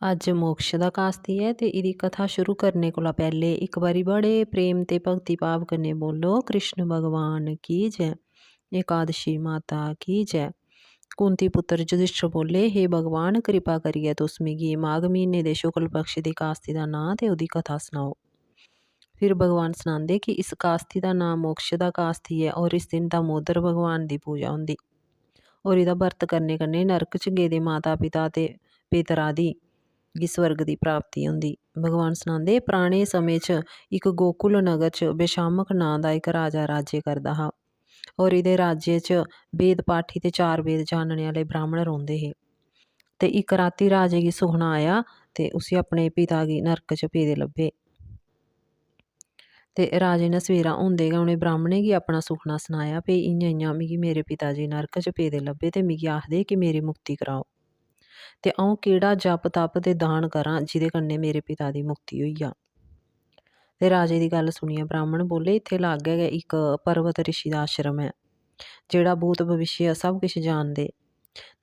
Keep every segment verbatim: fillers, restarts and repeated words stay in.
अज्ज मोक्ष दा कास्ती ऐ ते एह्दी कथा शुरू करने कोला पैह्ले इक बारी बड़े प्रेम ते भक्ति भाव कन्नै बोलो, "कृष्ण भगवान की जय, एकादशी माता की जय।" कुंती पुत्र युधिष्ठिर बोले, "हे भगवान, कृपा करियै तुस मिगी माघ म्हीने दे शुक्ल पक्ष दी कास्ती दा नांऽ ते ओह्दी कथा सनाओ।" फिर भगवान सनांदे कि इस कास्ती दा नांऽ मोक्ष दा कास्ती ऐ और इस दिन दामोदर भगवान दी पूजा होंदी। और एह्दा बर्त करने कन्नै नरक च गेदे माता पिता ते पितरा दी गी स्वर्ग दी प्राप्ति होंदी। भगवान सनांदे, पराने समें च इक गोकुल नगर च बेशामक नांऽ दा इक राजा राज्य करदा हा और एह्दे राज्य च वेद पाठी ते चार वेद जानने आह्ले ब्राह्मण रौंह्दे हे। ते इक राती राजे गी सुखना आया ते उसी अपने पिता गी नरक च पेदे लब्भे। ते राजे ने सवेरा होंदे गै उ'नें ब्राह्मणें गी अपना सुखना सनाया, "भई इ'यां इ'यां मिगी मेरे पिता जी नरक च पेदे लब्भे ते मिगी आखदे कि मेरी मुक्ति कराओ। ते अ'ऊं केह्ड़ा जप तप ते दान करां जेह्दे कन्नै मेरे पिता दी मुक्ति होई जा?" ते राजे दी गल्ल सुनियै ब्राह्मण बोले, "इत्थै लागै गै इक पर्वत रिशी दा आश्रम ऐ, जेह्ड़ा भूत भविष्य सब किश जानदे।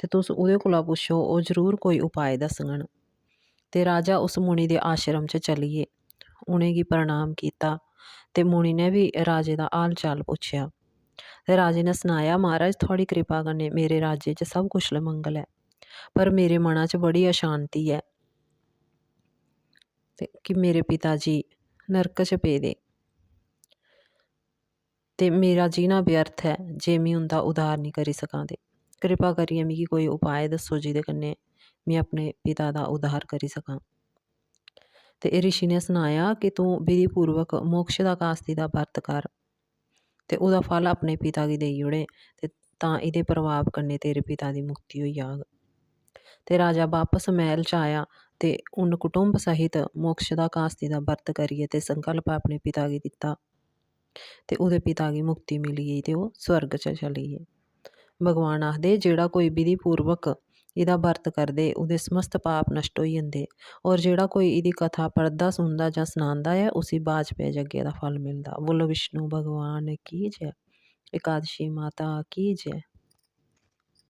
ते तुस ओह्दे कोला पुच्छो, ओह् जरूर कोई उपाय दस्सङन।" ते राजा उस मुनि दे आश्रम च चली गे। उ'नेंगी प्रणाम कीता ते मुनि ने बी राजे दा हाल चाल पुच्छेआ। ते राजे ने सनाया, "महाराज, थुआढ़ी कृपा कन्नै मेरे राज्य च सब कुछ मंगल ऐ, पर मेरे मना च बड़ी अशांति ऐ ते कि मेरे पिता जी नरक च पेदे। ते मेरा जीना व्यर्थ ऐ जे में उं'दा उद्धार निं करी सकां। ते कृपा करियै मिगी कोई उपाय दस्सो जेह्दे कन्नै में अपने पिता दा उद्धार करी सकां।" ते रिशी ने सनाया कि तूं विधिपूर्वक मोक्ष दा कास्ती दा बर्त कर ते ओह्दा फल अपने पिता गी देई ओड़े, ते तां एह्दे प्रभाव कन्नै तेरे पिता दी मुक्ति होई जाग। ते राजा बापस मैह्ल च आया ते उन्न कुटुंब सहित मोक्ष दा कास्ती दा बर्त करियै ते संकल्प अपने पिता गी दित्ता। ते ओह्दे पिता गी मुक्ति मिली गेई ते ओह् स्वर्ग च चली गे। भगवान आखदे, "जेह्ड़ा कोई विधिपूर्वक एह्दा बर्त करदे, ओह्दे समस्त पाप नश्ट होई जंदे, और जेह्ड़ा कोई एह्दी कथा पढ़दा, सुनदा जां सनांदा ऐ, उसी बाजपेय यज्ञ दा फल मिलदा।" बोलो विष्णु भगवान की जय, एकादशी माता की जय।